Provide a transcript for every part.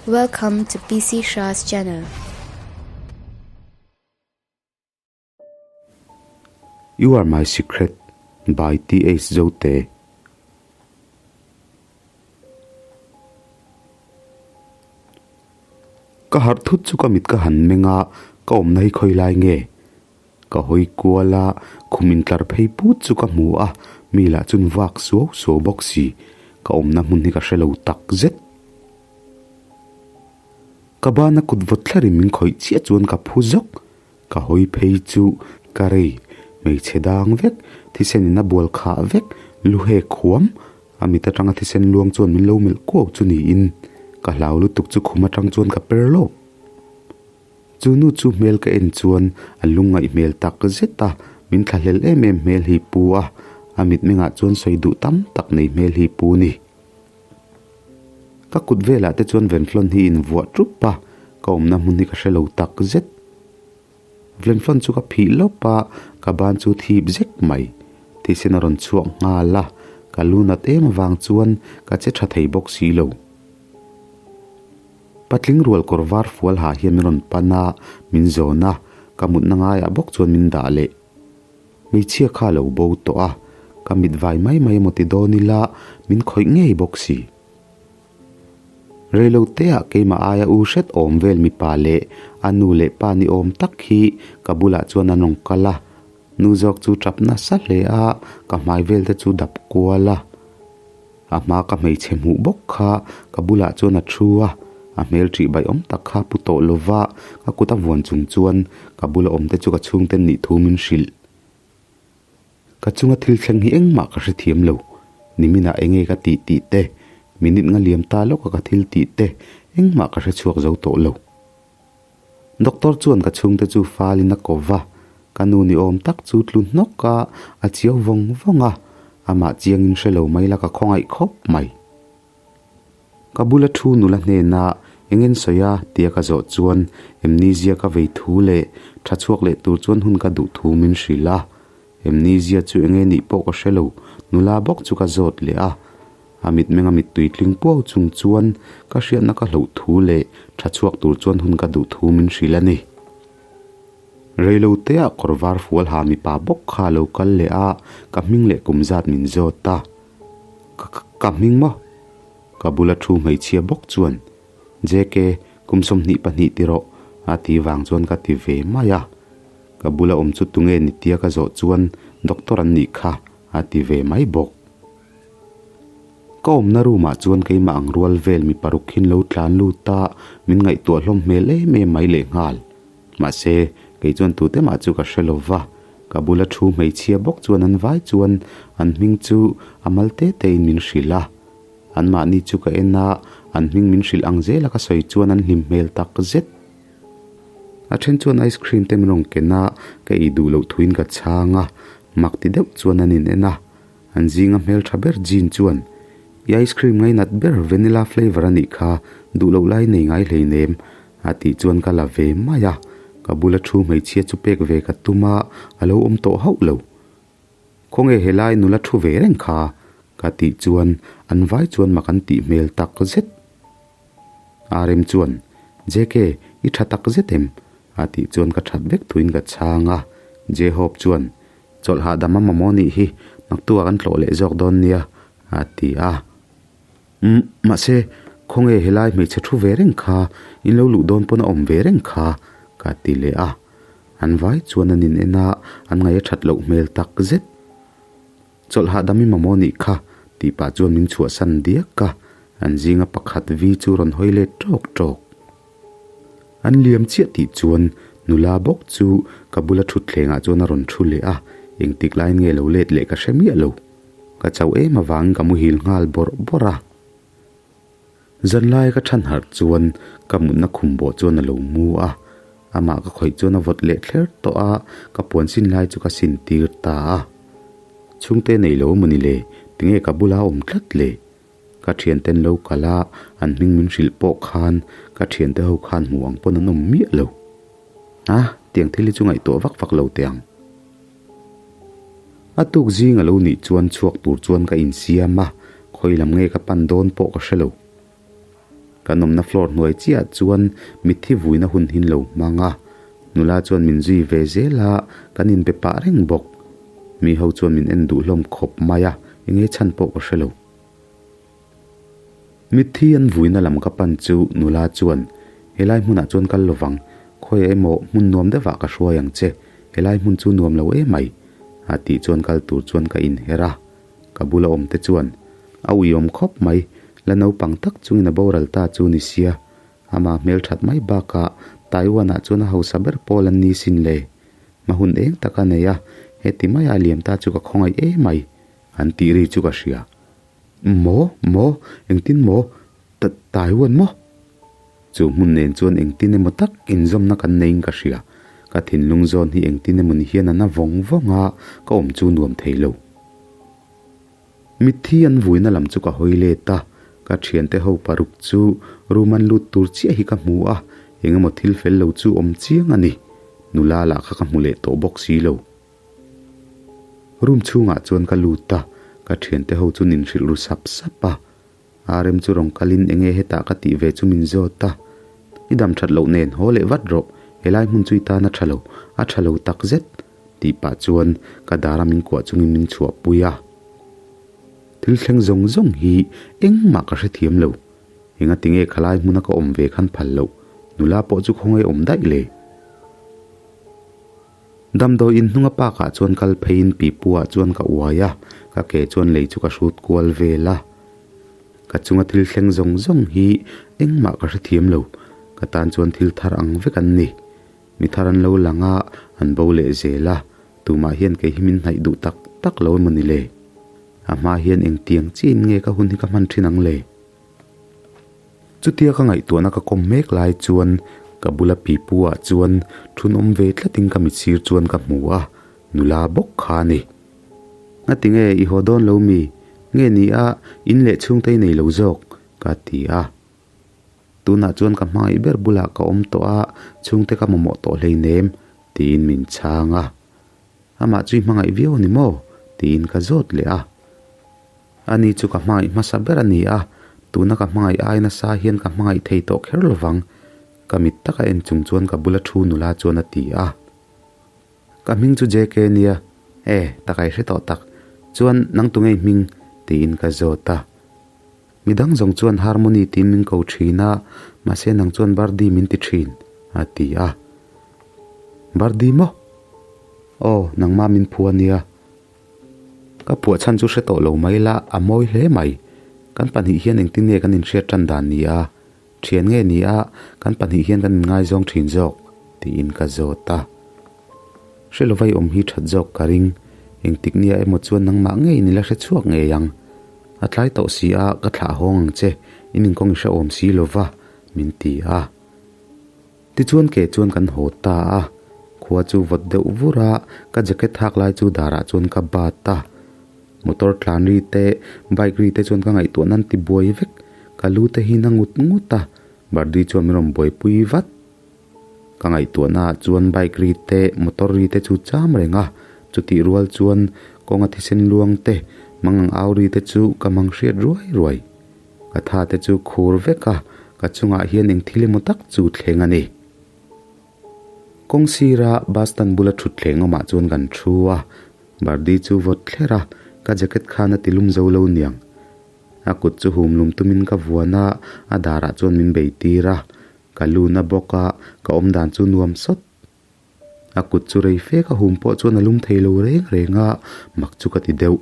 Welcome to PC Shah's channel. You are my secret by TH Zote. Ka harh thut chu ka mit ka han meng a, ka awmna hi khawi lai nge? Ka hawi kual a, khum intlar phei put chu ka hmu a, mi lah chun vak suau suau bawk si. Ka awmna hmun hi ka hre lo tak zet. Ka bana kut vawt thlarin min khawih chiah chuan ka phu zawk. Ka hawi phei chu ka rei, hmeichhe dang vek, thisen in a bual khah vek, lu hek huam, a mit atanga thisen luang chuan min lo melh kuau chu niin ka hlau lutuk chu khum atang chuan ka per lawp. Chu nu chu hmel ka en chuan a lungngaih hmel tak zet a, min thlahlel em em hmel hi pu a, a mitmengah chuan sawi duh tam tak nei hmel hi pu ni. Ka kut velah te chuan Venflon hi invuah tup a, ka awmna hmun hi ka hre lo tak zet. Venflon chu ka phih lawp a, ka ban chu thip zek mai. Thisen a rawn chhuak nghal a, ka lu nat em avang chuan ka che tha thei bawk si lo. Patling rual kawr var fual ha hian min rawn pan a, min zawn a, ka mutna ngaiah bawk chuan min dah leh. Hmeichhia kha a lo bo tawh a, ka mit vai mai mai emaw ti dawn ila min khawih ngei bawk si. Reilo teah keimah aia u hret awm vel mipa leh a nu leh pa ni awm tak hi ka bulah chuan an rawn kal a, nu zawk chu tap nasa hle a, ka hmai vel te chu dap kual a. A hma ka hmeichhe hmuh bawk kha ka bulah chuan a thu a, a hmel ṭih baih awm tak kha pu tawh lova ka kut a vuan chung chuan ka bula awm te chu ka chhungte nih thu min hrilh. Ka chunga thil thleng hi engmah ka hrethiam lo, niminah enge ka tih tih te, minute nga liam ta lawka ka thil tih te engmah ka hrechhuak zo tawh lo. Doctor chuan ka chhungte chu falin a ko va, ka nu ni awm tak chu tlu hnawk a, a chiau vawng vawng a, amah chiangin hre lo mai la ka khawngaih khawp mai. Ka bula thu nula hnena eng en sawi a tia ka zawh chuan amnesia ka vei thu leh tha chhuak leh tur chuan hun ka duh thu min hrilh a, amnesia chu enge nih pawh ka hre lo, nula bawk chu ka zawt leh a. A mitmenga mittui tling puau chung chuan ka hriatna ka hloh thu leh tha chhuak tur chuan hun ka duh thu min hrilh a ni. Reilo teah kawr var fual ha mipa bawk kha a lo kal leh a, ka hming leh kum zat min zawt a. Ka ka hming maw? Ka bula thu hmeichhia bawk chuan, JK, kum 22 ti rawh, a ti vang chuan ka ti ve mai a. Ka bula awm chu tunge ni tia ka zawh chuan doctor an nih kha, a ti ve mai bawk. Ka awmna room ah chuan keimah ang rual vel mi paruk hin lo tlan lut a, min ngaihtuah hlawm hmel em em mai lehnghal. Mahse, kei chuan tute mah chu ka hre lo va, ka bula thu hmeichhia bawk chuan an vai chuan an hming chu a mal te te in min hrilh a. Anmahni chu ka en a, an hming min hrilh ang zela ka sawi chuan an hlim hmel tak zet. A then chuan ice cream te min rawn ken a, ka ei duh loh thuin ka chhang a, mak ti deuh chuan an in en a. An zinga hmeltha ber Jean chuan, I ice cream ngainat ber vanilla flavour a nih kha, duh loh lai nei ngai hleinem, a tih chuan ka la ve mai a. Ka bula thu hmeichhia chu pek ve ka tum a, a lo awm tawh hauh lo. Khawnge helai nula thu ve reng kha? ka tih chuan an vai chuan mak an tih hmel tak zet. RM chuan, JK, i tha tak zet em? a tih chuan ka that vek thuin ka chhang a. J-Hope chuan, Chawlh hahdam a mamawh nih hi, naktuah kan tlawh leh zawk dawn nia, a ti a. Umm, mahse, khawnge helai hmeichhe thu ve reng kha, in lo luh dawn pawn a awm ve reng kha, ka ti leh a. An vai chuan an in en a, an ngaih a that loh hmel tak zet. Chawlh hahdam i mamawh nih kha, tih pah chuan min chhuahsan diak a, an zinga pakhat vi chu rawn hawi let tawk tawk. An liam chiah tih chuan nula bawk chu ka bula thutthlengah chuan a rawn thu leh a, engtik laiin nge lo let leh ka hre miah lo. Ka chauh em avangin ka muhil nghal bawrh bawrh a. Zanlai ka chhan harh chuan ka mutna khum bawh chuan a lo mu a, amah ka khawih chuan a vawt leh thler tawh a, ka puan sin lai chu ka sin tir ta a. Chhungte nei lo mawni le, tinge ka bula awm tlat le? Ka thianten lo kal a, an hming min hrilh pawh khan ka thiante ho khan hmu ang pawn an awm miah lo. A, tiang thil hi chu ngaihtuah vak vak lo teh ang. A tuk zing a lo nih chuan chhuak tur chuan ka insiam a, khawi lam nge ka pan dawn pawh ka hre lo. Kan awmna floor hnuai chiah chuan mitthi vuina hun hi an lo hmang a, nula chuan min zui ve zel a, kan inbe pah reng bawk. Mi ho chuan min en duh hlawm khawp mai a, enge chhan pawh ka hre lo. Mitthi an vuina lam ka pan chu nula chuan, Helai hmunah chuan kal lovang, khawiah emaw hmun nuam deuhah ka hruai ang che, helai hmun chu nuam lo emai, a tih chuan kal tur chuan ka inher a. Ka bula awm te chuan, A uiawm khawp mai, la naupang tak chungin a boral ta chu ni sia, ama hmelthat mai bakah Taiwan-ah chuan a hausa ber pawl an ni sin le. Hma hun eng tak a nei a, heti maia a liam ta chu ka khawngaih emai, an tih ri chu ka hria. Maw? Maw? Engtin maw? Ta Taiwan maw? Chu hmun nen chuan engtin emaw tak inzawmna kan neiin ka hria. Ka thinlung zawn hi engtin emaw ni hian a na vawng vawng a, ka awm chu nuam thei lo. Mitthi an vuina lam chu ka hawi let a, ka thiante ho paruk chu room an lut tur chiah hi ka hmu a, engemaw thil fel lo chu awm chiang a ni. Nula lah kha ka hmu leh tawh bawk si lo. Room chhungah chuan ka lut a, ka thiante ho chu nin hrilh ru sap sap a. RM chu rawn kalin enge hetah ka tih ve chu min zawt a. I dam that loh nen haw leh vat rawh, helai hmun chu i tan a tha lo, a tha lo tak zet tih pah chuan ka dara min kuah chungin min chhuahpui a. Thil thleng zawng zawng hi engmah ka hrethiam lo. Engatinge khalai hmuna ka awm ve khan phal loh, nula pawh chu khawngaih awm daih le. Damdawi in hnunga park ah chuan kal pheiin pipu ah chuan ka uai a, ka ke chuan lei chu ka hrut kual vel a. Ka chunga thil thleng zawng zawng hi engmah ka hrethiam lo, ka tan chuan thil thar ang vek an ni. Mi thar an lo lang a, an bo leh zel a, tumah hian kei hi min hnaih duh tak tak lo emaw ni le? A hma hian engtiang chiin nge ka hun hi ka hman thin ang le? Chutia ka ngaihtuahna ka kawm mek lai chuan ka bula pipu ah chuan thunawm ve tlatin ka mitsir chuan ka hmu a, nula bawk kha a ni. Ngatinge i haw dawn lo mi? Nge ni a, in leh chhungte i nei lo zawk? ka ti a. Tunah chuan ka hmangaih ber bulah ka awm tawh a, chhungte ka mamawh tawh hleinem, tiin min chhang a. Amah chu i hmangaih viau a ni maw? tiin ka zawt leh a. Ani chu ka hmangaih hmasa ber a ni a, tuna ka hmangaih ai nasa hian ka hmangaih thei tawh kher lovang, ka mit taka en chung chuan ka bula thu nula chuan a ti a. Ka hming chu JK nia, e, taka i hre tawh tak, chuan nang tu ngei hming? tiin ka zawt a. Midang zawng chuan Harmony tiin min ko thin a, mahse nang chuan Birdie min ti thin, a ti a. Birdie maw? Aw, nangmah min phu a nia. Ka phuah chhan chu hre tawh lo mai la, a mawi hle mai. Kan pahnih hian engtin nge kan inhriat tan dan ni a? Thian nge ni a, kan pahnih hian kan inngaizawng thin zawk? tiin ka zawt a. Hre lova i awm hi that zawk ka ring. Engtik nia emaw chuan nangmah ngeiin i la hre chhuak ngei ang. A tlai tawh si a, ka thlah hawng ang che, in inkawng i hrehawm si lova, min ti a. Tichuan ke chuan kan haw ta a, khua chu vawt deuh vur a, ka jacket hak lai chu darah chuan ka bat a. Motor tlan ri te, bike ri te chuan ka ngaihtuah nan ti buai vek, ka lu te hi na ngut ngut a, Birdie chuan min rawn buaipui vat. Ka ngaihtuahna ah chuan bike ri te, motor ri te chu cham reng a, chutih rual chuan kawnga thisen luang te, mangang au ri te chu ka mang hriat ruai ruai. Ka tha te chu khur vek a, ka chungah hian eng thil emaw tak chu thleng a ni. Kawng sira bus stand bula thut thleng awmah chuan kan thu a, Birdie chu vawt thler a, ka jacket khan a ti lum zo lo niang. A kut chu hum lum tumin ka vuan a, a darah chuan min bei tir a, ka lu na bawk a, ka awm dan chu nuam sawt. A kut chu rei fe ka hum pawh chuan a lum thei lo reng reng a, mak chu ka ti deuh.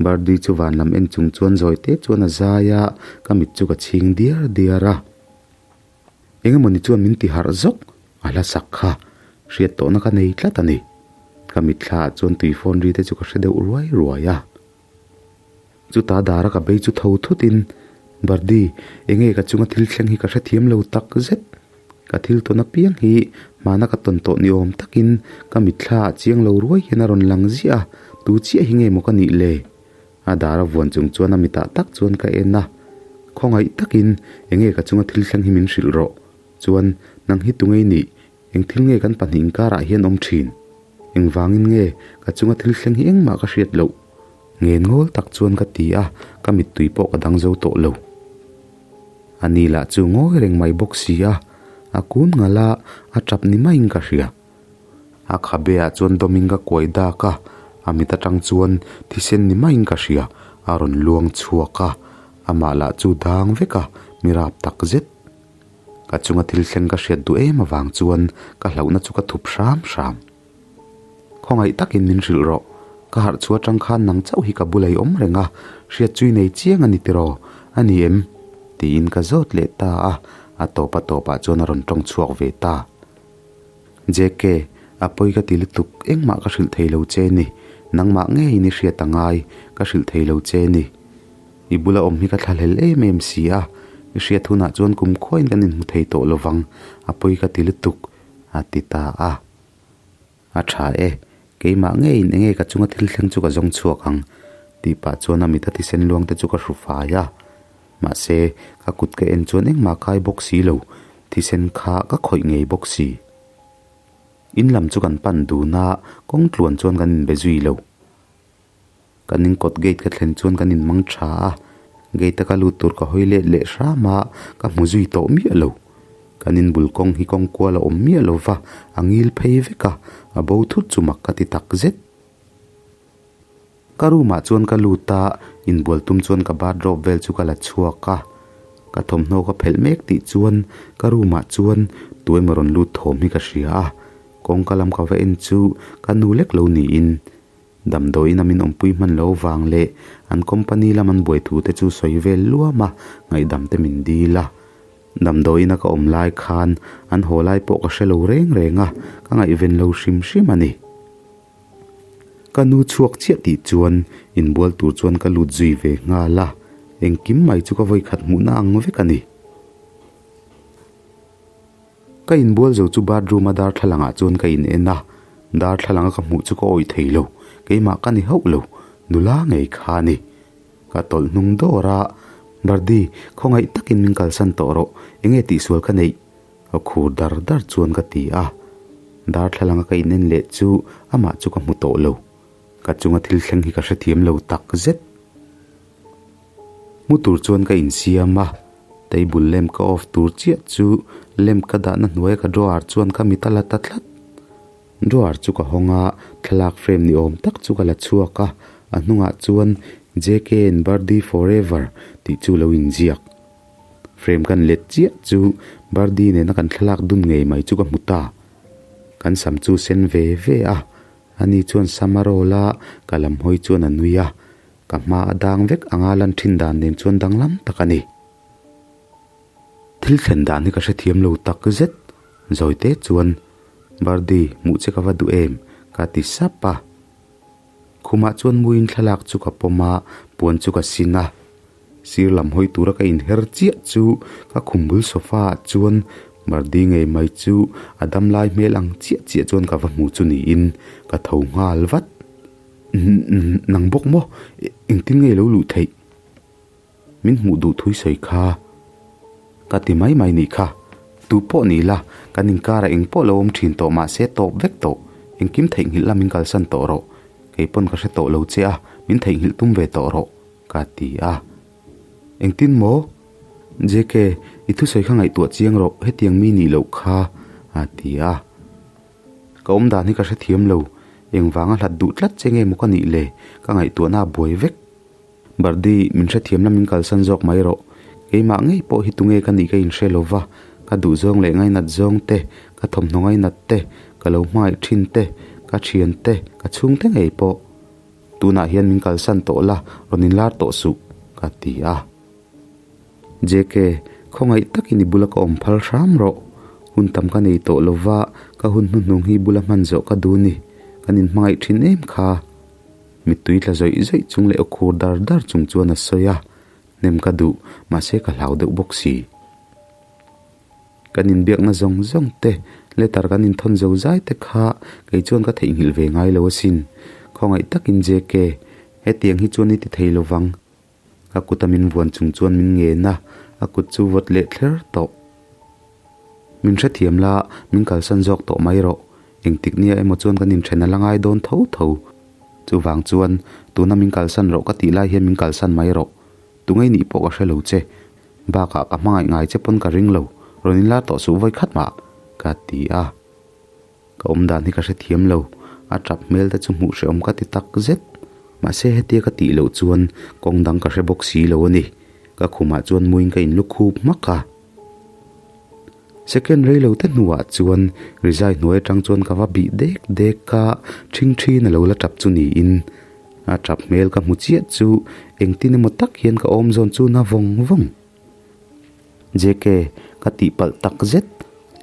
Birdie chu van lam en chung chuan zawi te chuan a zai a, ka mit chu ka chhing diar diar a. Engemawni chuan min ti harh zawk, a hla sak kha hriat tawhna ka nei tlat a ni. Ka mitthla ah chuan tui phone ri te chu ka hre deuh ruai ruai a. Chutah dara ka bei chu tho thut in, Birdie, enge ka chunga thil thleng hi ka hrethiam lo tak zet. Ka thil tawn apiang hi hmana ka tawn tawh ni awm takin ka mitthla ah chiang lo ruai hian a rawn lang ziah a, tu chiah hi nge maw ka nih le? A dar a vuan chung chuan a mitah tak chuan ka en a, khawngaih takin enge ka chunga thil thleng hi min hrilh rawh, chuan nang hi tungei nih, eng thil nge kan pahnih inkarah hian awm thin? Engvangin nge ka chunga thil thleng hi engmah ka hriat loh? Ngen ngawl tak chuan ka ti a, ka mittui pawh ka dang zo tawh lo. Ani lah chu ngawi reng mai bawk si a, a kun ngal a, a tap ni maiin ka hria. A khabe ah chuan dawmin ka kuai dak a, a mit atang chuan thisen ni maiin ka hria, a rawn luang chhuak a, amah lah chu dang vek a, mi rap tak zet. Ka chunga thil thleng ka hriat duh em avang chuan ka hlauhna chu ka thup hram hram. Khawngaih takin min hrilh rawh, ka harh chhuah atang khan nang chauh hi ka bula i awm reng a, hriat chu i nei chiang a ni tiraw, a ni em? tiin ka zawt leh ta a, a tawp a tawpah chuan a rawn tawng chhuak ve ta. JK, a pawi ka ti lutuk, engmah ka hrilh thei lo che ni, nangmah ngeiin i hriat a ngai, ka hrilh thei lo che ni. I bula awm hi ka thlahlel em em si a, i hriat hunah chuan kum khuain kan inhmu thei tawh lovang, a pawi ka ti lutuk, a ti ta a. A tha e, keimah ngeiin enge ka chunga thil thleng chu ka zawng chhuak ang, tih pah chuan a mit a thisen luang te chu ka hru fai a. Mahse, ka kut ka en chuan engmah kai bawk si lo, thisen kha ka khawih ngei bawk si. In lam chu kan pan dun a, kawng tluan chuan kan inbe zui lo. Kan in kawt gate ka thlen chuan kan in mang tha a, gate a ka lut tur ka hawi let leh hram a, ka hmu zui tawh miah lo. Kan in bul kawng hi kawng kual a awm miah lo va, a ngil phei vek a, a bo thut chu mak ka ti tak zet. Ka room ah chuan ka lut a, inbual tum chuan ka bathrobe vel chu ka la chhuak a, ka thawmhnaw ka phelh mek tih chuan ka room ah chuan tuemaw rawn lut thawm hi ka hria a, kawngka lam ka va en chu ka nu lek lo niin. Damdawiin a min awmpui hman lo vang leh an company lam an buai thu te chu sawi vel luam a, ngaihdam te min dil a. Damdawiin a ka awm lai khan an haw lai pawh ka hre lo reng reng a, ka ngaihven lo hrim hrim a ni. Ka nu chhuak chiah tih chuan inbual tur chuan ka lut zui ve nghal a, engkim mai chu ka vawikhat hmuhna ang vek a ni. Ka inbual zo chu bathroom a darthlalang ah chuan ka in en a, darthlalang a ka hmuh chu ka awih thei lo, keimah ka ni hauh lo, nula ngei kha a ni. Ka tawlh hnung dawr a, Bardi, khawngaih takin min kalsan tawh rawh, enge tihsual ka neih? A khur dar dar chuan ka ti a, darthlalang a ka in en leh chu amah chu ka hmu tawh lo, ka chunga thil thleng hi ka hrethiam lo tak zet. Mu tur chuan ka insiam a, table lamp ka off tur chiah chu lamp ka dahna hnuaia ka drawer chuan ka mit a la ta tlat. Drawer chu ka hawng a, thlalak frame ni awm tak chu ka la chhuak a, a hnungah chuan JK and Birdie forever tih chu lo inziak. Frame kan let chiah chu Birdie nena kan thlalak dun ngei mai chu ka hmu ta. Kan sam chu sen ve ve a, ani chuan sam a roll a, ka lam hawi chuan a nui a. Ka hma a dang vek anga lan thin dan nen chuan danglam tak a ni. Thil thlen dan hi ka hrethiam lo tak zet. Zawite chuan, Birdie, hmuh che ka va duh em? ka ti sap a. Khumah chuan muin thlalak chu ka pawm a, puan chu ka sin a. Sir lam hawi tura ka inher chiah chu ka khum bul sofa ah chuan Birdie ngei mai chu a dam lai hmel ang chiah chiah chuan ka va hmu chu niin ka tho nghal vat. Nang bawk maw? Engtin nge i lo luh theih? Min hmuh duh thui sawi kha. Ka ti mai mai nih kha. Tu pawh ni la, kan inkarah eng pawh lo awm thin tawh mahse tawp vek tawh. Engkim theihnghilh la min kalsan tawh rawh. Kei pawn ka hre tawh lo che a, min theihnghilh tum ve tawh rawh, ka ti a. Engtin maw? JK, i thusawi kha ngaihtuah chiang rawh, hetiang mi nih loh kha, a ti a. Ka awm dan hi ka hrethiam lo, engvanga hlat duh tlat che nge maw ka nih le, ka ngaihtuahna a buai vek. Bardi, min hrethiam la min kalsan zawk mai rawh. Keimah ngei pawh hi tunge ka nih ka inhre lo va, ka duhzawng leh ngainat zawng te, ka thawmhnaw ngainat te, ka lo hmangaih thin te, ka thian te, ka chhungte ngei pawh. Tunah hian min kalsan tawh la, rawn inlar tawh suh, ka ti a. JK, khawngaih takin i bula ka awm phal hram rawh. Hun tam ka nei tawh lo va, ka hun hnuhnung hi bula hman zawh ka duh ni. Kan inhmangaih thin em kha. Mittui tla zawih zawih chung leh aw khur dar dar chung chuan a sawi a, hnem ka duh, mahse ka hlau deuh bawk si. Kan inbiakna zawng zawng te, letter kan inthawn zo zai te kha kei chuan ka theihnghilh ve ngai lo asin. Khawngaih takin JK, hetiang hi chuan i ti thei lo vang. Ka kut a min vuan chung chuan min ngen a, a kut chu vawt leh thler tawh. Min hrethiam la, min kalsan zawk tawh mai rawh. Engtik nia emaw chuan kan inthen a la ngai dawn tho tho. Chuvang chuan, tuna min kalsan rawh ka tih lai hian min kalsan mai rawh. Tungei nih pawh ka hre lo che. Bakah ka hmangaih ngai che pawn ka ring lo, rawn inlar tawh suh vawi khat mah, ka ti a. Ka awm dan hi ka hrethiam lo, a tap hmel te chu hmuh hrehawm ka ti tak zet. Mahse hetia ka tih loh chuan kawng dang ka hre bawk si lo a ni. Ka khumah chuan muin ka inlu khup hmak a. Second rei lo te hnuah chuan rizai hnuai atang chuan ka va bih dek dek a, ṭhing ṭhin a lo la tap chu niin a tap hmel ka hmu chiah chu engtin emaw tak hian ka awm zawn chu na vawng vawng. JK, ka tihpalh tak zet,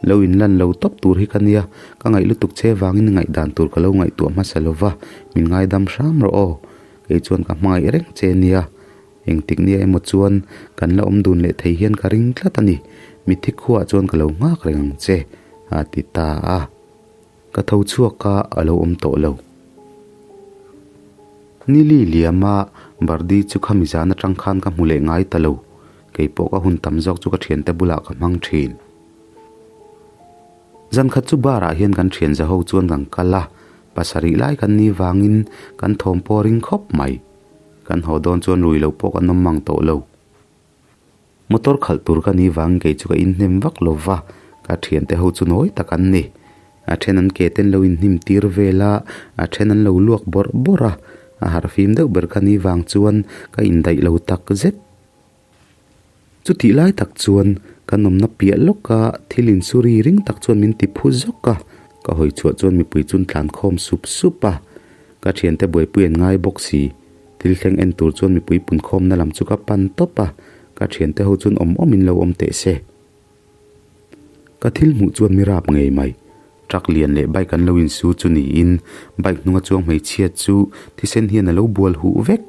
lo inlan lo tawp tur hi ka nia, ka ngaih lutuk che vangin ngaihdan tur ka lo ngaihtuah hmasa lo va, min ngaidam hram rawh aw, kei chuan ka hmangaih reng che nia, engtik nia emaw chuan kan la awm dun leh thei hian ka ring tlat a ni, mitthi khuaah chuan ka lo nghak reng ang che, a ti ta a. Ka tho chhuak a, a lo awm tawh lo. Nili liama Bardi chu khami zan atang khan ka hmu leh ngai ta lo. Kei pawh ka hun tam zawk chu ka thiante bulah ka hmang thin. Zan khat chu bar ah hian kan thian za ho chuan kan kal a, pasarih lai kan ni vangin kan thawm pawh a ring khawp mai. Kan haw dawn chuan rui lo pawh kan awm mang tawh lo. Motor khalh tur ka nih vangin kei chu ka inhnem vak lo va, ka thiante ho chu nawi tak an ni. A then an ke ten lo inhnim tir vel a, a then an lo luak bawrh bawrh a, a harhfim deuh ber ka nih vang chuan ka indaih lo tak zet. Chutih lai tak chuan ka nawmna piah lawka thil insuri ring tak chuan min ti phu zawk a, ka hawi chhuah chuan mipui chu an tlan khawm sup sup a, ka thiante buaipui an ngai bawk si. Thil thleng en tur chuan mipui punkhawmna lam chu ka pan tawp a, ka thiante ho chuan awm awmin lo awm teh se. Ka thil hmuh chuan mi rap ngei mai. Truck lian leh bike an lo insu chu niin bike hnunga chuang hmeichhia chu thisen hian a lo bual huh vek.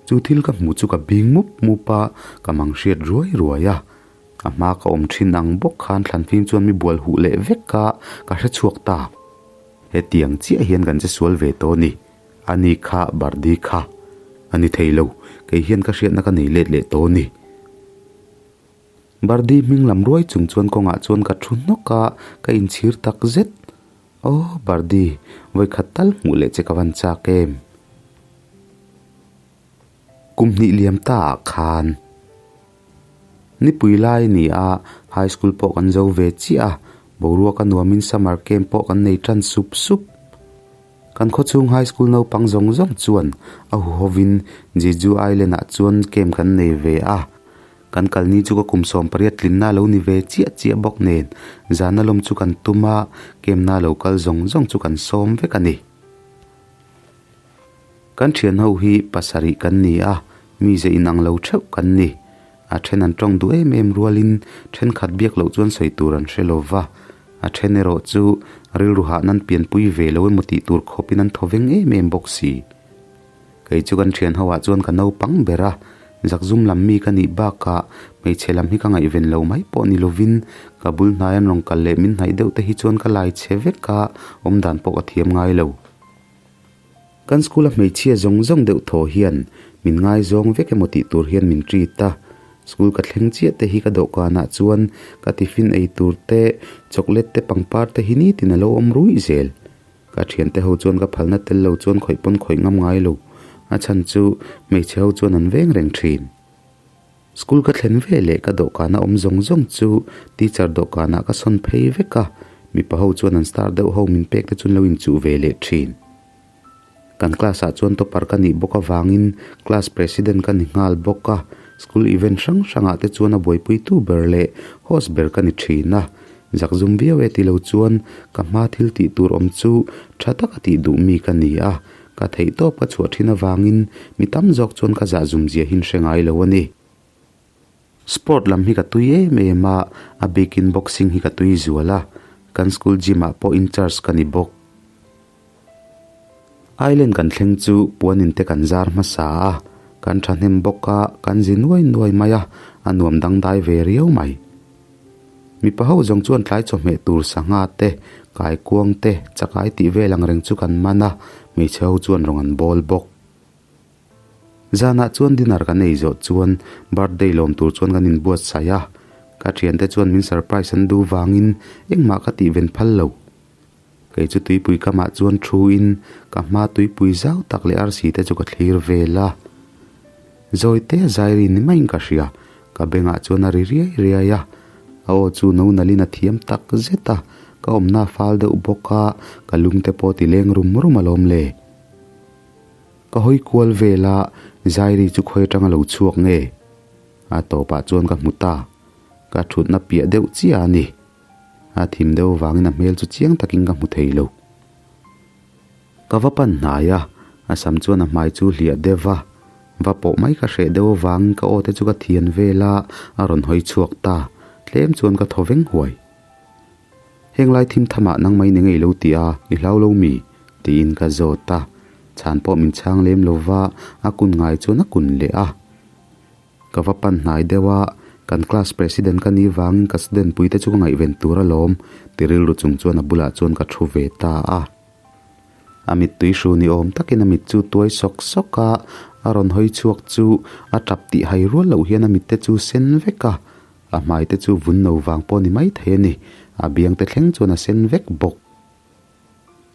Chu thil ka hmuh chu ka bing mup mup a, ka mang hriat ruai ruai a. A hma ka awm thin ang bawk khan thlanfim chuan mi bual huh leh vek a, ka hrechhuak ta. Hetiang chiah hian kan che sual ve tawh a ni. A ni kha Bardi kha a ni thei lo, kei hian ka hriatna ka nei let leh tawh a ni. Bardi hming lam ruai chung chuan kawngah chuan ka thu hnawk a, ka inchhir tak zet. Aw Bardi, vawikhat tal hmuh leh che ka van chak em? Kum hnih liam ta ah khan nipui lai a ni a, high school pawh kan zo ve chiah a, boruak a nuamin summer camp pawh kan nei tan sup sup. Kan khawchhung high school naupang zawng zawng chuan a huhovin Jeju Island ah chuan camp kan nei ve a, kan kalni chu ka kum 18 tlinna lo ni ve chiah chiah bawk nen zana lawm chu kan tum a, camp na lo kal zawng zawng chu kan sawm vek a ni. Kan thian ho hi pasarih kan ni a, mize inang lo theuh kan ni. A then an tawng duh em em rualin thenkhat biak loh chuan sawi tur an hre lo va, a then erawh chu rilru hah nan pianpui ve lo emaw tih tur khawpin an thaw veng em em bawk si. Kei chu kan thian ho ah chuan ka naupang ber a, zakzum lam mi ka nih bakah hmeichhe lam hi ka ngaihven lo mai pawh ni lovin ka bul hnai an rawn kal leh min hnaih deuh te hi chuan ka lai chhe vek a, awmdan pawh ka thiam ngai lo. Kan school a hmeichhia zawng zawng deuh thaw hian min ngaizawng vek emaw tih tur hian min treat a, school ka thleng chiah te hi ka dawhkanah chuan ka tiffin ei tur te, chocolate te pangpar te hi nitin a lo awm ruih zel. Ka thiante ho chuan ka phalna tel lo chuan khawih pawn khawih ngam ngai lo, a chhan chu hmeichhe ho chuan an veng reng thin. School ka thlen ve leh ka dawhkana awm zawng zawng chu teacher dawhkanah ka sawn phei vek a, mipa ho chuan an star deuh ho min pek te chu an lo inchuh ve leh thin. Kan class ah chuan topper ka nih bawk avangin class president ka ni nghal bawk a, school event hrang hrangah te chuan a buaipuitu ber leh host ber ka ni thin a, zakzum viau e tilo chuan ka hma thil tih tur awm chu tha taka tih duh mi ka ni a, Ka theih tawp ka chhuah thin avangin mi tam zawk chuan ka zah zum zia hin hre ngai lo a ni. Sport lam hi ka tui em em a, a bikin boxing hi ka tui zual a, kan school gym ah pawh in charge ka ni bawk. Island kan thleng chu puanin te kan zar hmasa a, kan thahnem bawk a, kan zi nuai nuai mai a, a nuam dangdai ve riau mai. Mipa ho zawng chuan tlai chawhmeh tur sangha te, kaikuang te, chakai tih vel ang reng chu kan man a, hmeichhe ho chuan rawng an bawl bawk. Zanah chuan dinner kan ei zawh chuan birthday lawm tur chuan kan inbuatsaih a, ka thiante chuan min surprise an duh vangin engmah ka tih ven phal lo. Kei chu tuipui kamah chuan thu in ka hma tuipui zau tak leh arsi te chu ka thlir vel a. Zawite a zai ri ni maiin ka hria. Ka bengah chuan a ri riai riai a, a aw chu no nalhin a thiam tak zet a, ka awmna a fal deuh bawk a, ka lungte pawh ti leng rum rum alawm le. Ka hawi kual vel a, Zairi chu khawi atanga lo chhuak nge? A tawpah chuan ka hmu ta, ka thutna piah deuh chiah a ni. A thim deuh vangin a hmel chu chiang takin ka hmu thei lo. Ka va pan hnai a, a sam chuan a hmai chu hliah deuh va, va pawh mai ka hreh deuh avangin ka aw te chu ka thian vel a, a rawn hawi chhuak ta, tlem chuan ka thaw veng huai. Heng lai thim thamah nangmah in eng ei lo tih a, i hlau lo mi? tiin ka zawt a, chhan pawh min chhang lem lo va, a kun ngai chuan a kun leh a. Ka va pan hnai deuh a, kan class president ka nih vangin ka student pui te chu ka ngaihven tur alawm, ti rilru chung chuan a bulah chuan ka thu ve ta a. A mittui hru ni awm takin a mit chu tuai sawk sawk a, a rawn hawi chhuak chu a tap tih hai rual loh hian a mitte chu sen vek a, a hmai te chu vun no vang pawh ni mai thei a ni, a biang te thleng chuan a sen vek bawk.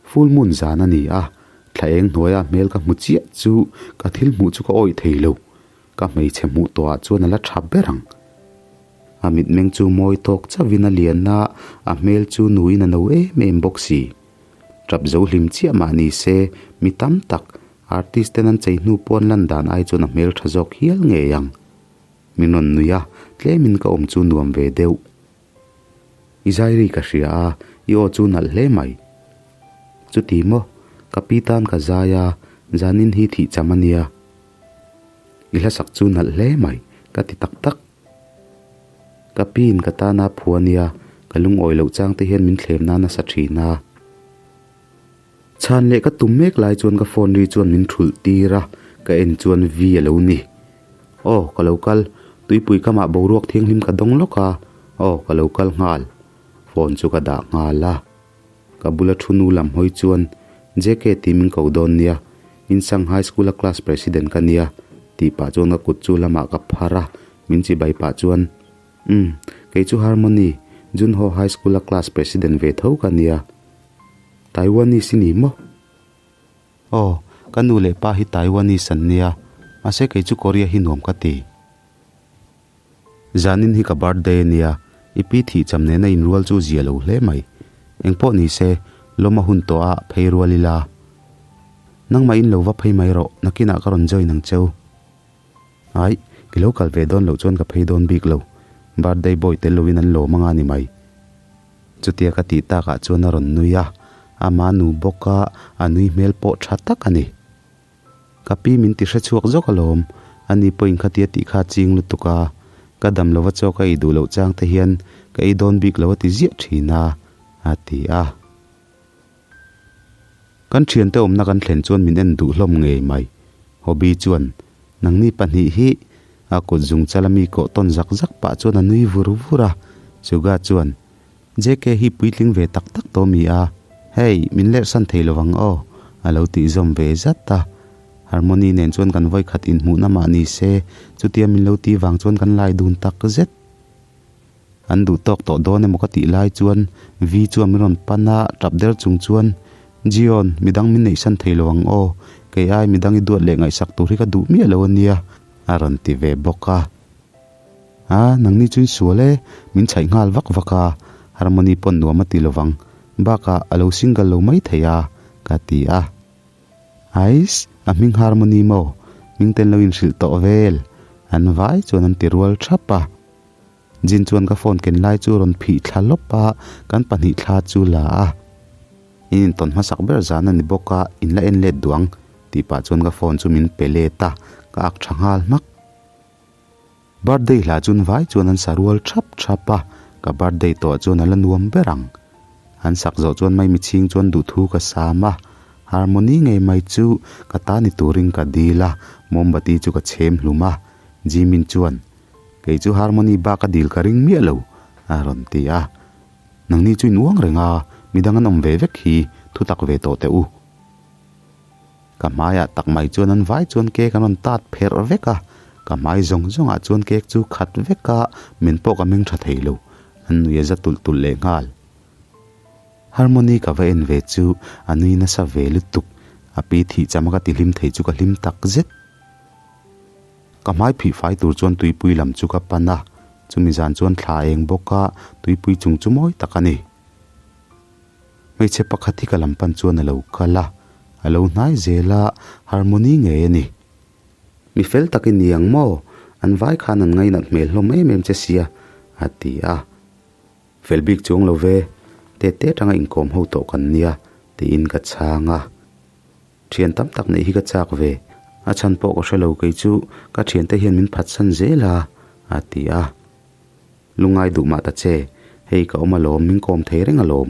Full moon zan a ni a, thla eng hnuaia hmel ka hmu chiah chu ka thil hmuh chu ka awih thei lo, ka hmeichhe hmuh tawhah chuan a la tha ber ang. A mitmeng chu mawi tawk chauhin a lian a, a hmel chu nuin a no em em bawk si. Tap zo hlim chiah mah ni se, mi tam tak, artist ten an chei hnu pawn lan dan ai chuan a hmel tha zawk hial ngei ang. Min rawn nui a, tlemin ka awm chu nuam ve deuh. I zairi ka hria a, i aw chu nalh hle mai. Chuti maw, ka pi tan ka zai a, zanin hi thih cham a nia. I hlasak chu nalh hle mai, ka ti tak tak. Ka piin ka tana phu a nia, ka lungawi loh chang te hian min thlem na nasa thin a. Chhan leh ka tum mek lai chuan ka phone ri chuan min thulh tir a, ka en chuan Vi a lo ni. Aw, ka lo kal, tuipui kamah boruak thianghlim ka dawng lawk a, aw ka lo kal nghal. Phone chu ka dah nghal a. Ka bula thu nu lam hawi chuan, JK tih min ko dawn nia, Insang High School a class president ka nia, tih pah chuan ka kut chu lamah ka phar a, min chibai pah chuan, Umm, kei chu Harmony, Junho High School a class president ve tho ka nia. Taiwanese i ni maw? Aw, ka nu leh pa hi Taiwanese an nia, mahse kei chu Korea hi nuam ka ti. Zanin hi ka birthday a nia, i pi thih cham nena inrual chu zia lo hle mai. Engpawh ni se, lawm a hun tawh a, phei rual ila. Nangmah in lo va phei mai rawh, nakinah ka rawn join ang cheu. Aih, i lo kal ve dawn loh chuan ka phei dawn bik lo, birthday boy tel loin an lawm anga ni mai. Chutia ka tih takah chuan a rawn nui a, ama nu bawk a, a nui hmel pawh tha tak a ni. Ka pi min ti hre chhuak zawk alawm, ani pawhin khatia tih kha a ching lutuk a, ka dam lova chaw ka ei duh loh chang te hian ka ei dawn bik lo a ti ziah thin a, a ti a. Kan thiante awmna kan thlen chuan min en duh hlawm ngei mai. Hobby chuan, Nangni pahnih hi a kut zung chala mi kawh tawn zak zak pah chuan a nui vur vur a. Suga chuan, JK hi puitling ve tak tak tawh mi a, hei, min lerhsan thei lo ang aw, a lo tih zawm ve zat a. Harmony nen chuan kan vawikhat inhmuhna mah ni se, chutia min lo tih vang chuan kan lai dun tak zet. An duh tawk tawh dawn emaw ka tih lai chuan Vi chuan min rawn pan a, tap der chung chuan, Jion, midang min neihsan thei lo ang aw, kei ai midang i duat leh ngaihsak tur hi ka duh miah lo a nia, a rawn ti ve bawk a. A, nangni chu in sual e, min chhaih nghal vak vak a, Harmony pawn nuam a ti lo vang, bakah a lo single lo mai thei a, ka ti a. Ais, a hming Harmony maw, hming ten lo inhrilh tawh vel, an vai chuan an ti rual thap a. Jin chuan ka phone ken lai chu rawn phih thla lawp a, kan pahnih thla chu la a. In intawn hmasak ber zan a ni bawk a, in la en let duh ang tih pah chuan ka phone chu min pe let a, ka ak tha nghal hmak. Birthday hla chun vai chuan an sa rual thap thap a, ka birthday tawh chuan a la nuam ber ang. An sak zawh chuan mai michhing chuan duhthu ka sam a, harmony ngei mai chu ka ta ni turin ka dil a, mombati chu ka chhem hlum a, Jimin chuan Kei chu Harmony bak a dil ka ring miah lo, a rawn ti a. Nangni chu in uang reng a, midang an awm ve vek hi thu tak ve tawh teh u. Ka hmaiah tak mai chuan an vai chuan cake an rawn tat pherh vek a, ka hmai zawng zawngah chuan cake chu khat vek a, min pawh ka meng tha thei lo, an nui a za tulh tulh leh nghal. Harmony ka va en ve chu a nui nasa ve lutuk, a pi thih chama ka ti hlim thei chu ka hlim tak zet. Ka hmai phih fai tur chuan tuipui lam chu ka pan a, chumi zan chuan thla eng bawk a, tuipui chung chu mawi tak a ni. Hmeichhe pakhat hi ka lam pan chuan a lo kal a, a lo hnai zel a, Harmony ngei a ni. Mi fel tak i ni ang maw? An vai khan an ngainat hmel hlawm em em che sia, a ti a. Fel bik chuang lo ve, tete atanga inkawm ho tawh kan nia, tiin ka chhang a. Thian tam tak neih hi ka chak ve, a chhan pawh ka hre lo kei chu ka thiante hian min phatsan zel a, a ti a. Lungngai duh mah ta che, hei ka awm alawm, min kawm thei reng alawm,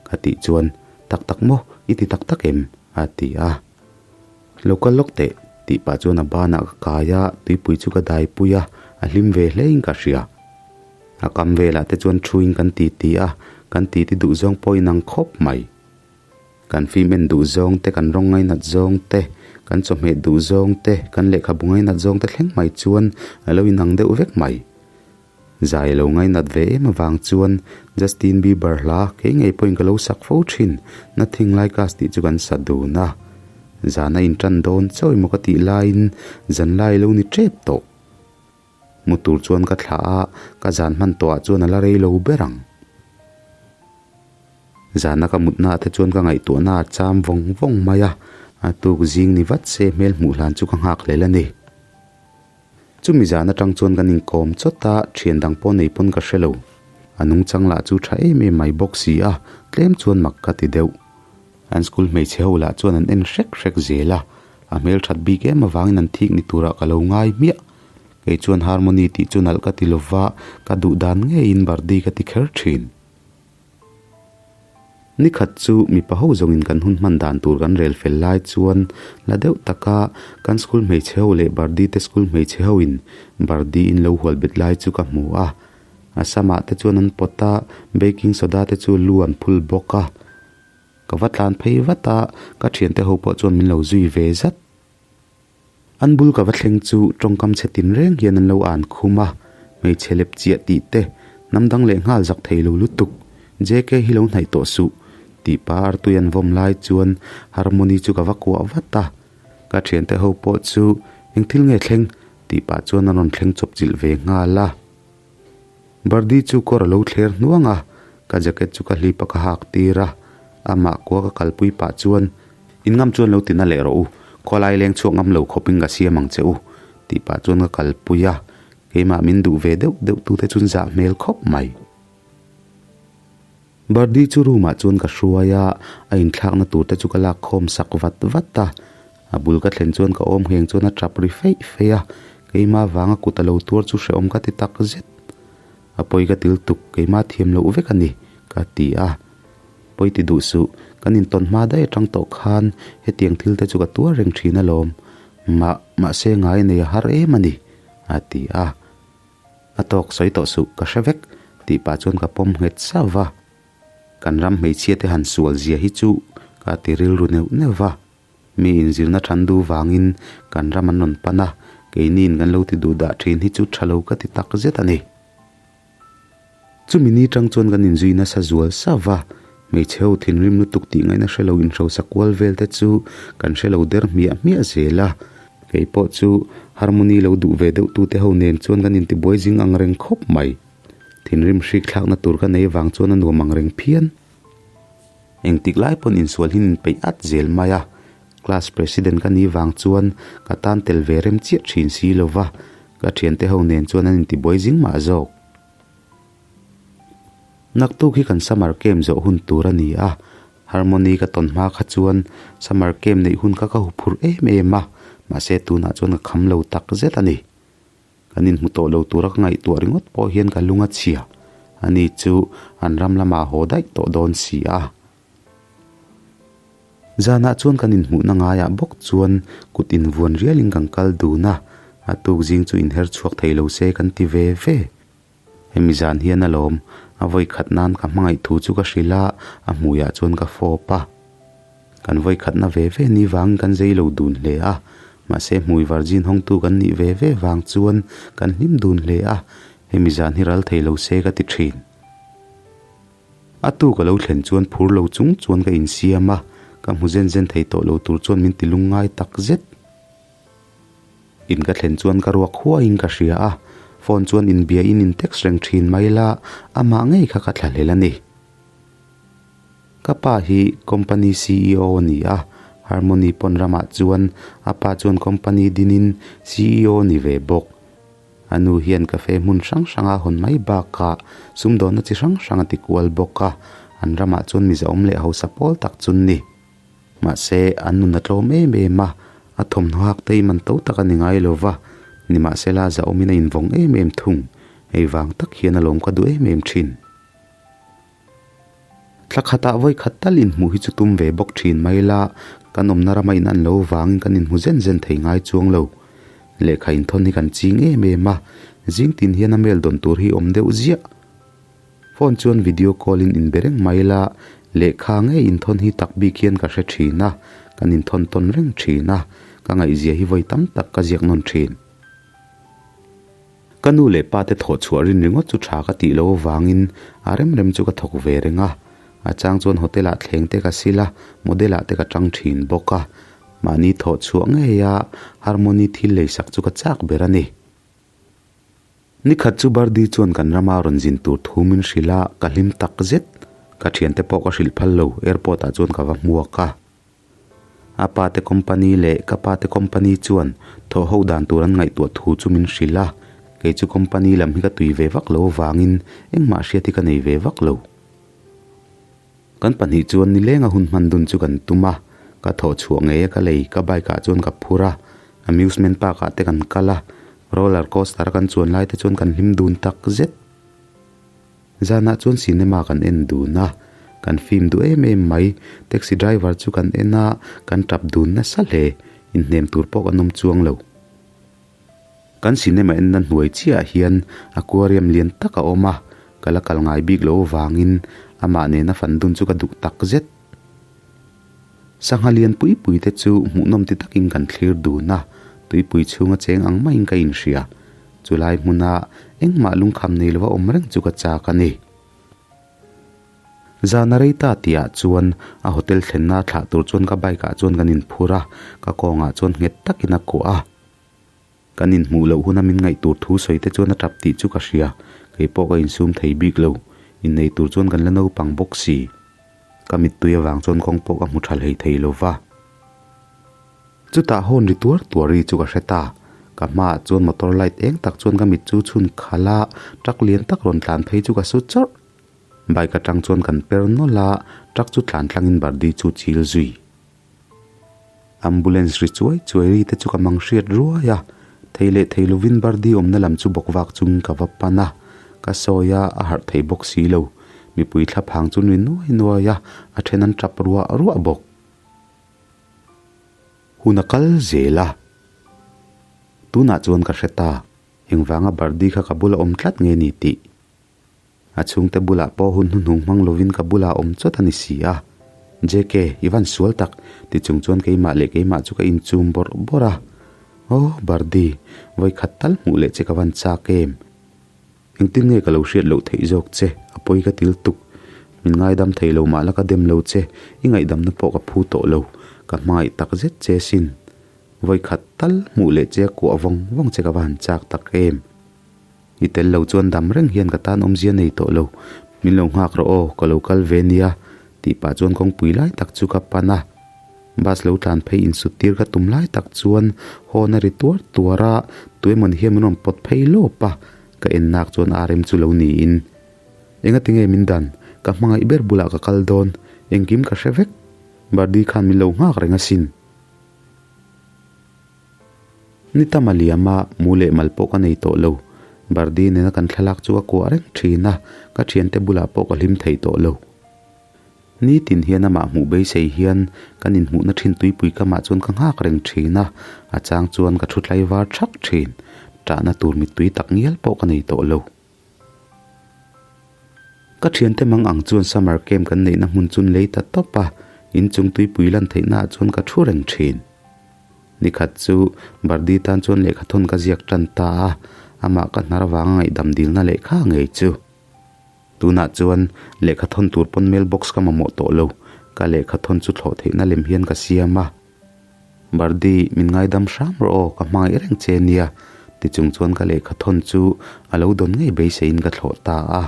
ka tih chuan, Tak tak maw, i ti tak tak em? a ti a. Lo kal lawk teh, tih pah chuan a banah ka kai a, tuipui chu ka daipui a, a hlim ve hlein ka hria. A kam velah te chuan thuin kan titi a, kan titi duh zawng pawh inang khawp mai. Kan film en duh zawng te, kan rawng ngainat zawng te, kan chawhmeh duh zawng te, kan lehkhabu ngainat zawng te thleng mai chuan a lo inang deuh vek mai. Zai a lo ngainat ve em avang chuan Justin Bieber hla kei ngei pawhin ka lo sak fo thin, Nothing Like Us tih chu kan sa dun a. Zan a intan dawn chauh emaw ka tih laiin zanlai a lo ni tep tawh. Mu tur chuan ka thlah a, ka zan hman tawhah chuan a la rei lo ber ang. Zana ka mutnaah te chuan ka ngaihtuahna a cham vawng vawng mai a, a tuk zing ni vat se hmel hmuh hlan chu ka nghak hlel a ni. Chumi zan atang chuan kan inkawm chawt a, thian dang pawh nei pawn ka hre lo. A nungchang lah chu tha em em mai bawk si a, tlem chuan mak ka ti deuh. An school hmeichhe ho lah chuan an en hrek hrek zel a, a hmel that bik em avangin an thik ni turah ka lo ngai hmiah. Kei chuan Harmony tih chu nalh ka ti lova, ka duh dan ngeiin Bardi ka ti kher thin. Ni khat chu mipa ho zawngin kan hun hman dan tur kan rel fel lai chuan la deuh taka kan school hmeichhe ho leh Bardi te school hmeichhe ho in Bardi in lo hual bet lai chu ka hmu a. A samah te chuan an pawt a, baking soda te chu lu an phul bawk a. Ka va tlan phei vat a, ka thiante ho pawh chuan min lo zui ve zat. An bul ka va thleng chu tawngkam chhe tin reng hian an lo an khum a, hmeichhe lep chiah tih te, hnam dang leh nghal zak thei lo lutuk, JK hi lo hnaih tawh suh, tih pa artui an vawm lai chuan Harmony chu ka va kuah vat a, ka thiante ho pawh chu eng thil nge thleng tih pah chuan an rawn thleng chawp chilh ve nghal a. Birdie chu kawr a lo thler hnuang a, ka jacket chu ka hlip a ka hak tir a, amah kua ka kalpui pah chuan, In ngam chuan lo tina leh rawh u, khawlai leng chhuak ngam lo khawpin ka siam ang che u, tih pah chuan ka kalpui a, keimah min duh ve deuh deuh tute chuan zah hmel khawp mai. Birdie chu room ah chuan ka hruai a, a inthlakna tur te chu ka lak khawm sak vat vat a, a bul ka thlen chuan ka awm ngheng chuan a tap ri feih feih a, keimah vanga kut a lo tuar chu hrehawm ka ti tak zet. A pawi ka til tuk, keimah thiam loh vek a ni, ka ti a. Pawi ti duh suh, kan intawn hma daih atang tawh khan hetiang thil te chu ka tuar reng thin alawm, mah mahse ngai nei a har em a ni, a ti a. A tawk sawi tawh suh, ka hre vek, tih pah chuan ka pawm nghet sauh va. Kan ram hmeichhia te han sual zia hi chu ka ti rilru neuh neuh va. Mi inzirna than duh vangin kan ram an rawn pan a, keiniin kan lo ti duh dah thin hi chu tha lo ka ti tak zet a ni. Chumi ni tang chuan kan inzui nasa zual sauh va, hmeichhe ho thinrim lutuk tih ngaihna hre lo inhrosa kual vel te chu kan hre lo der hmiah hmiah zel a. Kei pawh chu Harmony lo duh ve deuh tute ho nen chuan kan intibuai zing ang reng khawp mai. Thinrim hrik thlakna tur ka nei vang chuan a nuam ang reng phian. Engtik lai pawn insual hin inpeih at zel mai a, class president ka nih vang chuan ka tan tel ve rem chiah thin si lo va, ka thiante ho nen chuan an intibuai zing mah zawk. Naktuk hi kan summer camp zawh hun tur a ni a, Harmony ka tawn hma kha chuan summer camp neih hun kha ka huphurh em em a, mahse tunah chuan ka kham lo tak zet a ni. Kan inhmu tawh lo tura ka ngaihtuah ringawt pawh hian ka lung a chhia. Ani chu an ram lamah haw daih tawh dawn si a. Zanah chuan kan inhmuhna ngaiah bawk chuan kut invuan rialin kan kal dun a, a tuk zing chu inher chhuak thei lo se kan ti ve ve. Hemi zan hian alawm, a vawi khat nan ka hmangaih thu chu ka hrilh a, a hmuiah chuan ka fawp a. Kan vawi khatna ve ve ni vangin kan zei lo dun hle a, mahse hmui virgin hawngtu kan nih ve ve vang chuan kan hlim dun hle a, hemi zan hi ral thei lo se ka ti thin. A tu ka lo thlen chuan phur lo chung chuan ka insiam a, ka hmu zen zen thei tawh lo tur chuan min ti lungngai tak zet. In ka thlen chuan ka ruak huaiin ka hria a, phone chuan inbia in in text reng thin mai la, amah ngei kha ka thlahlel a ni. Ka pa hi company ceo a ni a, Harmony pawn ramah chuan a pa chuan company dinin ceo a ni ve bawk. A nu hian cafe hmun hrang hrang a hawn mai bakah sumdawnna chi hrang hrang a ti kual bawk a, an ramah chuan mizaawm leh hausa pawl tak chu an ni. Mahse, an nun a tlawm em em a, a thawmhnaw hak te hi man to tak a ni ngai lo va, nimahsela zahawmin a invawng em em thung, hei vang tak hian a lawm ka duh em em thin. Thla khatah vawi khat tal inhmuh hi chu tum ve bawk thin mai la, kan awmna rama in an lo vangin kan inhmu zen zen thei ngai chuang lo. Lehkha inthawn hi kan ching em em a, zing tin hian a mail dawn tur hi awm deuh ziah. Phone chuan video call in inbe reng mai la, lehkha ngei inthawn hi tak bik hian ka hre thin a, kan inthawn tawn reng thin a, ka ngaihzia hi vawi tam tak ka ziak nawn thin. Ka nu leh pa te thawh chhuah rin ringawt chu tha ka tih loh avangin a rem rem chu ka thawk ve reng a, a chang chuan hotel ah thleng te ka sil a, model ah te ka tang thin bawk a, mahni thawh chhuah ngei a Harmony thil leisak chu ka chak ber a ni. Nikhat chu Birdie chuan kan rama rawn zin tur thu min hrilh a, ka hlim tak zet. Ka thiante pawh ka hrilh phal lo, airport ah chuan ka va hmuak a. A pa te company leh ka pa te company chuan thawh ho dan tur an ngaihtuah thu chu min hrilh a, kei chu company lam hi ka tui ve vak lo avangin engmah hriat hi ka nei ve vak lo. Kan pahnih chuan nilenga hun hman dun chu kan tum a, ka thawh chhuah ngei a ka lei, ka bike ah chuan ka phur a, amusement park ah te kan kal a, roller coaster a kan chuan lai te chuan kan hlim dun tak zet. Zanah chuan cinema kan en dun a, kan film duh em em mai, taxi driver chu kan en a, kan tap dun nasa hle, inhnem tur pawh kan awm chuang lo. Kan cinema enna hnuai chiahah hian aquarium lian tak a awm a, ka la kal ngai bik lo avangin amah nena fan dun chu ka duh tak zet. Sangha lian pui pui te chu hmuhnawm ti takin kan thlir dun a, tuipui chhunga cheng ang maiin ka inhria. Chulai hmuna engmah lungkham nei lova awm reng chu ka chak a ni. Zan a rei ta tihah chuan a hotel thlenna thlah tur chuan ka bike ah chuan kan inphur a, ka kawngah chuan nghet takin a kuah a. Kan inhmuh loh huna min ngaih tur thu sawi te chuan a tap tih chu ka hria, kei pawh ka insum thei bik lo, innei tur chuan kan la naupang bawk si. Ka mittui avang chuan kawng pawh ka hmu tha hlei thei lo va. Chutah hawn ri tuar tuar ri chu ka hre ta, ka hmaah chuan motor light eng tak chuan ka mit chu chhun khalh a, truck lian tak rawn tlan phei chu ka su chawrh. Bike atang chuan kan per nawlh a, truck chu tlan tlangin Bardi chu chil zui. Ambulance ri chuai chuai ri te chu ka mang hriat ruai a, thei leh thei lovin Birdie awmna lam chu bawk vak chungin ka va pan a, ka sawi a, a harh thei bawk si lo. Mipui thlaphang chu nui nuai nuai a, a then an tap ruah ruah bawk. Hun a kal zel a, tunah chuan ka hre ta, engvanga Birdie kha ka bula awm tlat nge ni tih. A chhungte bulah pawh hun hnuhnung hmang lovin ka bulah awm chawt a ni si a. JK, i van sual tak, ti chung chuan keimah leh keimah chu ka inchum bawrh bawrh a. Aw, Birdie, vawi khat tal hmuh leh che ka van chak em? Engtin nge ka lo hriat loh theih zawk che, a pawi ka til tuk. Min ngaidam thei lo mah la ka dem lo che, i ngaihdamna pawh ka phu tawh lo, ka hmangaih tak zet che sin. Vawi khat tal hmuh leh che a kuah vawng vawng che ka va han chak tak em? I tel lo chuan dam reng hian ka tan awmzia nei tawh lo, min lo nghak rawh aw, ka lo kal ve nia, tih pah chuan kawngpui lai tak chu ka pan a. Bus lo tlan phei insut tir ka tum lai tak chuan hawn a ri tuar tuar a, tuemawn hian min rawn pawt phei lawp a, ka en nak chuan RM chu lo niin. Engati nge min dan, ka hmangaih ber bulah ka kal dawn, engkim ka hre vek, Birdie khan min lo nghak reng asin. Ni tam a liam a, mu leh mal pawh ka nei tawh lo. Birdie nena kan thlalak chu a kuah reng thin a, ka thiante bulah pawh ka hlim thei tawh lo. Nitin hian amah hmuh beisei hian kan inhmuhna thin tuipui kamah chuan ka nghak reng thin a, a chang chuan ka thu tlaivar thak thin. Tahna tur mittui tak ngial pawh ka nei tawh lo. Ka thiante mang ang chuan summer camp kan neihna hmun chun lei ta tawp a, inchung tuipui lan theihna ah chuan ka thu reng thin. Nikhat chu Birdie tan chuan lehkha thawn ka ziak tan ta a, amah ka hnar avanga ngaihdam dilna lehkha ngei chu. Tunah chuan lehkha thawn tur pawn mail box ka mamawh tawh lo, ka lehkha thawn chu thlawh theihna lem hian ka siam a. Birdie, min ngaidam hram rawh aw, ka hmangaih reng che nia, ti chung chuan ka lehkha thawn chu a lo dawn ngei beiseiin ka thlawh ta a.